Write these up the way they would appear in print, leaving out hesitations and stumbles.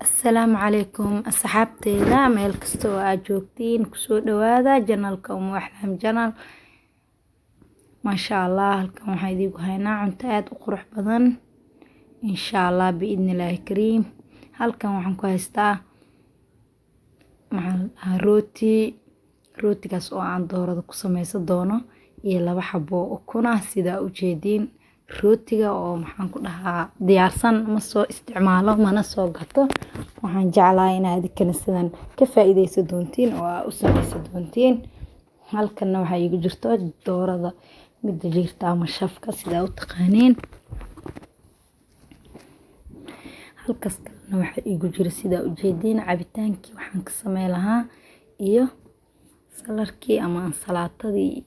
Asalaamu calaykum asxaabteyda, meel kasta oo aad joogtiin, kusoo dhawaada channelka Umu Axlaam Channel. Maasha Allah, halkan waxaan idiinku haynaa cunto aada u qurux badan, insha Allah biidnillaahi kariim. Halkan waxaan ku haystaa, maxaa la dhahaa, rooti. Rootigaas oo aan doorada ku sameysan doono iyo laba xabo ukun ah. Sidaa ujeediin, rootiga oo, maxaan ku dhahaa, diyaarsan ma soo isticmaalo, mana soo gato. Waxaan jeclahay inaad idinkana sidan ka faa'iideysan doontiin oo aa u sameysan doontiin. Halkanna waxaa iigu jirto doorada midda jiirta ama shafka, sidaa u taqaaniin. Halkaas kalena waxaa iigu jira, sidaa ujeediin, cabitaankii waxaan ka samey lahaa iyo saladkii ama ansalaatadii.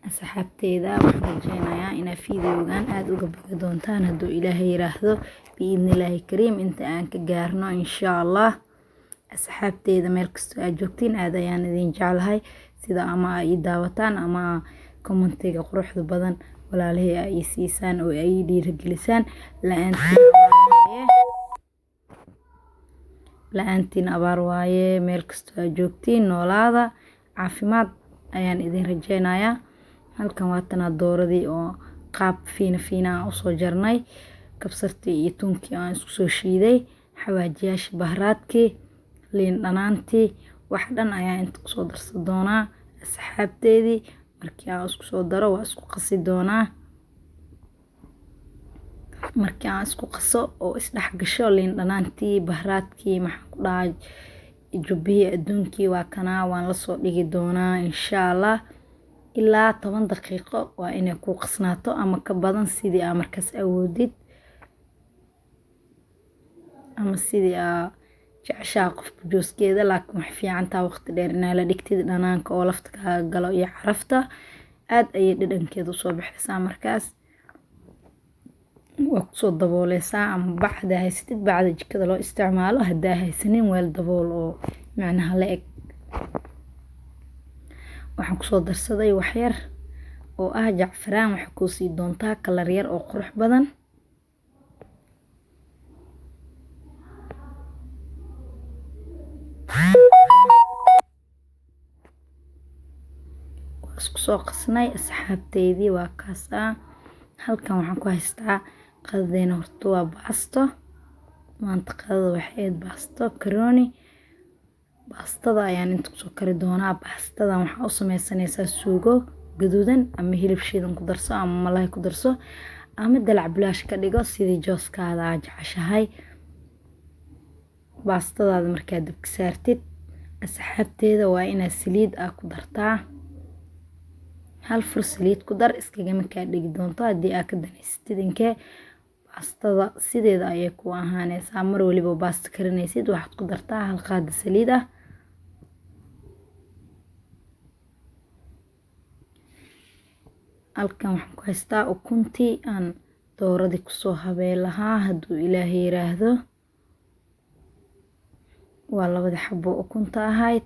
Asxaabteyda, waxaan rajeynayaa inaad videogan aada uga bogi doontaan, hadduu Ilaahay yiraahdo, biidnillaahi kariim, inta aan ka gaarno, insha Allah. Asxaabteyda, meel kastoo aad joogtiin, aad ayaan idin jeclahay. Sida ama ay ii daawataan ama commentiga quruxda badan, walaalahey, ay ii siisaan oo ay ii dhiirigelisaan, la-aantiin abaar waaye. Meel kastoo aad joogtiin, noolaada, caafimaad ayaan idin rajeynayaa. Halkan waatanaa dooradii oo qaab fiina fiina aan usoo jarnay, kabsartii iyo tuunkii aan isku soo shiiday, xawaajiyaashii, baharaadkii, liin dhanaantii, wax dhan ayaa inta kusoo darsan doonaa. Asxaabteedii, markii aan isku soo daro, waa isku qasi doonaa. Markii aan isku qaso oo isdhex gasho liin dhanaantii, baharaadkii, maxaan ku dhahay, jubbihii adduunkii, waa kanaa, waan lasoo dhigi doonaa, insha Allah. Ilaa 10 daqiiqo waa inay ku qasnaato ama ka badan, sidii aa markaas awoodid ama sidii aa jeceshaha qofka jooskeeda. Laakiin wax fiicantaa waqti dheer inaa la dhigtid, dhanaanka oo lafta kaaga galo iyo carafta aad ayay dhadhankeeda usoo baxaysaa. Markaas waa kusoo dabooleysaa, ama bac hadaa haysatid, bacda jikada loo isticmaalo. Hadaa haysanin, weel dabool oo macnaha la eg. Waxaan kusoo darsaday waxyar oo ah jacfaraan, waxay kuu sii doontaa color yar oo qurux badan. Waa isku soo qasnay, asxaabteydii, waa kaas ah. Halkan waxaan ku haystaa qadadeena. Horta waa baasto maanta. Qadada waxay ahayd baasto karooni. Baastada ayaan inta kusoo kari doonaa. Baastadan waxaa u sameysanaysaa suugo gaduudan, ama hilib shiidan ku darso, ama malay ku darso, ama dalac bulaash ka dhigo, sidii jooskaada aa jeceshahay. Baastadaada markaad dabka saartid, asxaabteeda, waa inaad saliid aa ku dartaa. Hal fur saliid ku dar, iskagama kaa dhigi doonto. Haddii aa ka danaysatid inkee, baastada sideeda ayay ku ahaanaysaa. Mar waliba baasto karinaysid, waxaad ku dartaa hal qaada saliid ah. Halkan waxaan ku haystaa ukuntii aan dooradii kusoo habeen lahaa, hadduu Ilaahay yiraahdo. Waa labada xabo ukunta ahayd.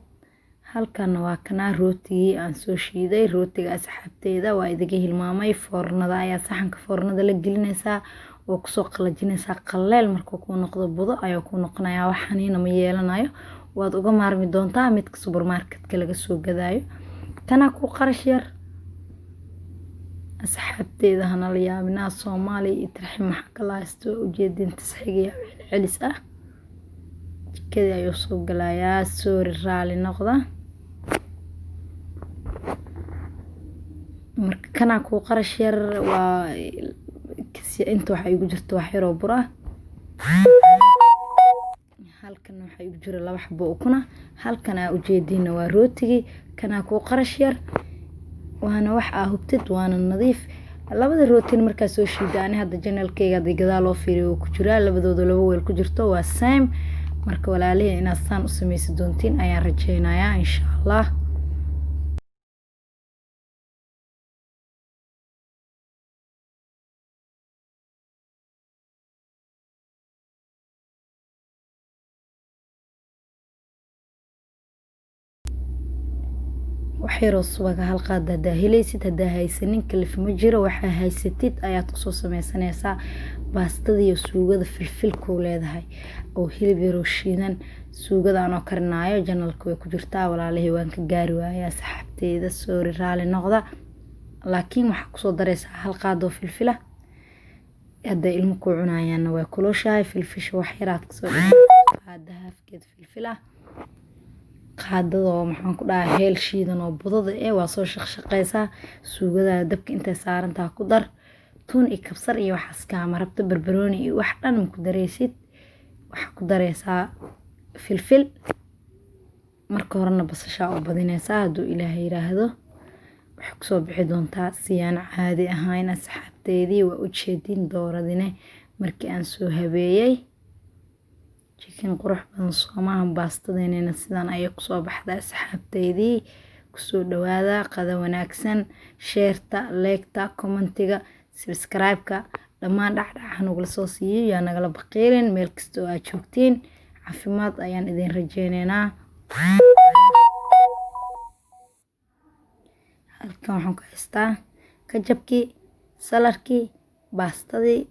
Halkanna waa kanaa rootigii aan soo shiiday. Rootiga, asxaabteyda, waa idiga hilmaamay. Foornada ayaa, saxanka foornada la gelinaysaa oo kusoo qalajinaysaa. Qaleel markuu kuu noqdo, budo ayuu kuu noqonayaa, wax xaniina ma yeelanayo. Waad uga maarmi doontaa midka supermarketka laga soo gadaayo, kanaa ku qarash yar. Asxaabteyda, hanala yaabinaa. Soomaaliya iyo tarxi maxaa kala haysto? Ujeedin tasxigiya celcelis ah, jikadii ayuu soo galayaa. Sorry, raali noqda. Marka kanaa kuu qarash yar. Waa inta waxaa igu jirta wax yaroo bur ah. Halkan waxaa igu jira laba xabo ukuna. Halkan aa ujeediina waa rootigii. Kanaa kuu qarash yar, waana wax aa hubtid, waana nadiif. Labada rootina markaa soo shiida, ani hadda channelkeyga haddii gadaal loo fiiriyo wuu ku jiraa, labadooda laba weel ku jirto, waa same. Marka walaalihii, inaad saan u sameysan doontiin ayaan rajeynayaa, insha Allah. Wax yaroo subaga, hal qaada hadaa helaysid. Hadaa haysanin, kalif ma jiro, waxaa haysatid ayaad kusoo sameysanaysaa. Baastadii suugada filfilkuu leedahay oo hilib yaroo shiidan suugada anoo karinaayo channelka way ku jirtaa. Walaalihii, waan ka gaari waayay, asxaabteyda, sorry, raali noqda. Laakiin waxaa kusoo dareysaa hal qaadoo filfila. Hadday ilmo kuu cunayaanna way kulushahay filfisha. Wax yaraad kasoo dhigaysaa, qaada halfkeed filfil ah, qaadadoo, maxaan ku dhahaa, heel shiidan oo budada eh. Waa soo shaqshaqeysaa. Suugada dabka intay saarantaha ku dar tuun iyo kabsar iyo waxaas kaama rabto. Barbarooni iyo wax dhan ma ku dareysid. Waxaa ku dareysaa filfil. Marka horena basashaa u badineysaa. Hadduu Ilaahay yiraahdo, waxay kusoo bixi doontaa siyaan caadi ahayn. Asxaabteydii, waa ujeedin dooradine markii aan soo habeeyey. Chicken qurux badan soomaha? Baastadeenina sidaan ayay kusoo baxday. Asxaabteydii, kusoo dhawaada qada wanaagsan. Shareta, liketa, commentiga, subscribe-ka dhammaan dhacdhaca nagula soo siiyo. Yaa nagala baqiilin. Meel kasta oo aad joogtiin, caafimaad ayaan idin rajeyneynaa. Halkan waxaan ku haystaa ketchupkii, saladkii, baastadii.